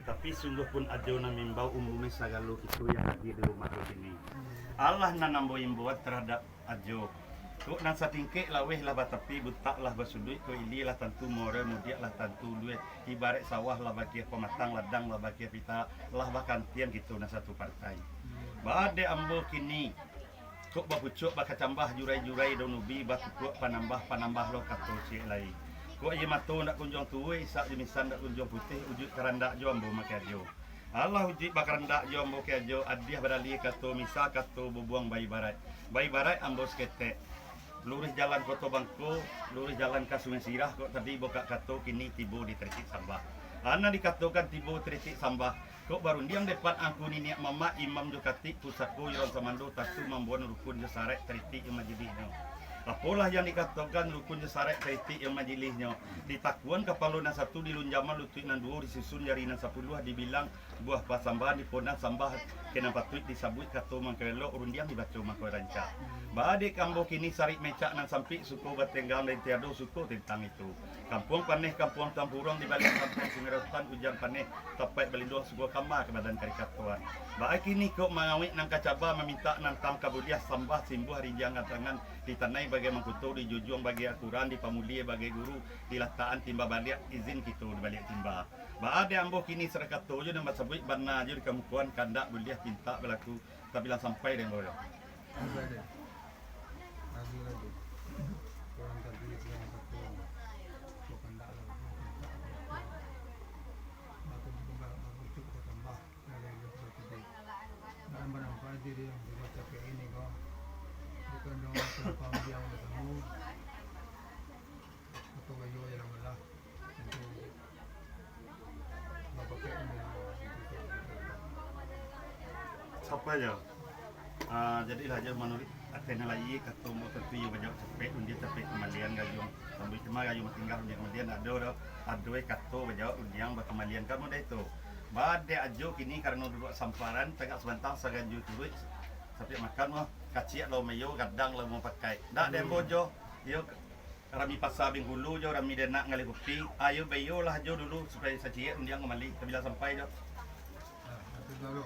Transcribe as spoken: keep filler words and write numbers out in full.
Tapi sungguah pun Ajo nan mimbau umumnyo sagalo kito yang hadir di rumah ko kini. Alah nan ambo imbauan tarhadap Ajo. Kok nan satingkek laweh lah batapi, butak lah basuduik, kok ilia lah tantu muaro, mudiak lah tantu uluah, ibaraik sawah lah bagiah pamatang, ladang lah bagiah pita, lah bakantian kito nan satu partai. Baa dek ambo kini, kok bapucuak bakacambah jurai-jurai daun ubi, batukuak panambah-panambah lo kato ciek lai. Kok aia mato ndak kunjuang tuo, isak jo misan ndak kunjuang putih, ujuik karandak jo ambo mangko Ajo. Alah ujuik bakarandak jo ambo mangko Ajo, adiah badalia kato, misa kato bubuang baibaraik. Baibaraik ambo saketek. Luruih jalan Koto Bangko, luruih jalan ka Sungai Sirah, kok tadi bukak kato, kini tibo di Taritik Sambah. Anak dikatokan tibo Taritik Sambah, kok barundiang dek angku niniak mamak, imam jo katik, pusako, iron samando, tatu mambuan rukun jo saraik taritik jo majilihnyo. Apolah yang dikatokan rukun jo saraik taritik jo majilihnyo? Ditakuan kapalo nan satu, dilunjaman lutuik nan duo, disusun jari nan sapuluah, dibilang buah pasambahan, dipondan sambah ka nan patuik, disabuik kato mangko elok, rundiang dibaco mangko rancak. Baa dek ambo kini, sarik mecak nan sampik, suko batenggang nan tiado, suko tentang itu. Kampuang paneh, kampuang tampuruang, di baliak kampuang Sungai Rotan, ujan paneh tapaik balinduang, suko kama ka badan karikatoan. Baa kini kok mangawek nan ka caba, mamintak nan tang ka buliah, sambah simbuah rinjang atangan, ditanai bagai mangkuto, dijujuang bagai akuran, dipamulie bagai guru, dilatakan timba baliak, izin kito di baliak timba. Baa dek ambo kini, sakato jo nan basabuik, bana jo dikamukoan, kandak buliah pintak balaku, tabilang sampai dek ambo yo. Sampai dek. Lagi, lagi. Kurang tadi siang satu. Kok kandak lah, pintak balaku. Batu dikembang, barucuk batambah, lalai jo batidih. Dalam banampak diri yang sudah capek ini ko, bukan dong kenapa diam bersama. Atau bayo je lah malah. Untuk bapakai bendera. Sapa jo? Ah, jadilah jo manuruik ateh nan lai, kato ambo tantu iyo bajawab capek, undiang capek kamalian gayuang. Sambuik terima gayuang batingga, undiang kamalian ado doh. Ado kato bajawab, undiang bakamalian. Kamu dah itu. Baa dek Ajo kini karano duduak samparan, tagak sabantang saganjua turuik, sapiak makan mah, kaciak lah umayo, gadang lah umapakai. Dak dek ambo jo, iyo Rami pasa Bengkulu jo, rami denak ngalih kupi. Ayo, bayolah jo dulu, supayo saciek undiang kamali, tabilang sampai jo. Ah, itu dulu.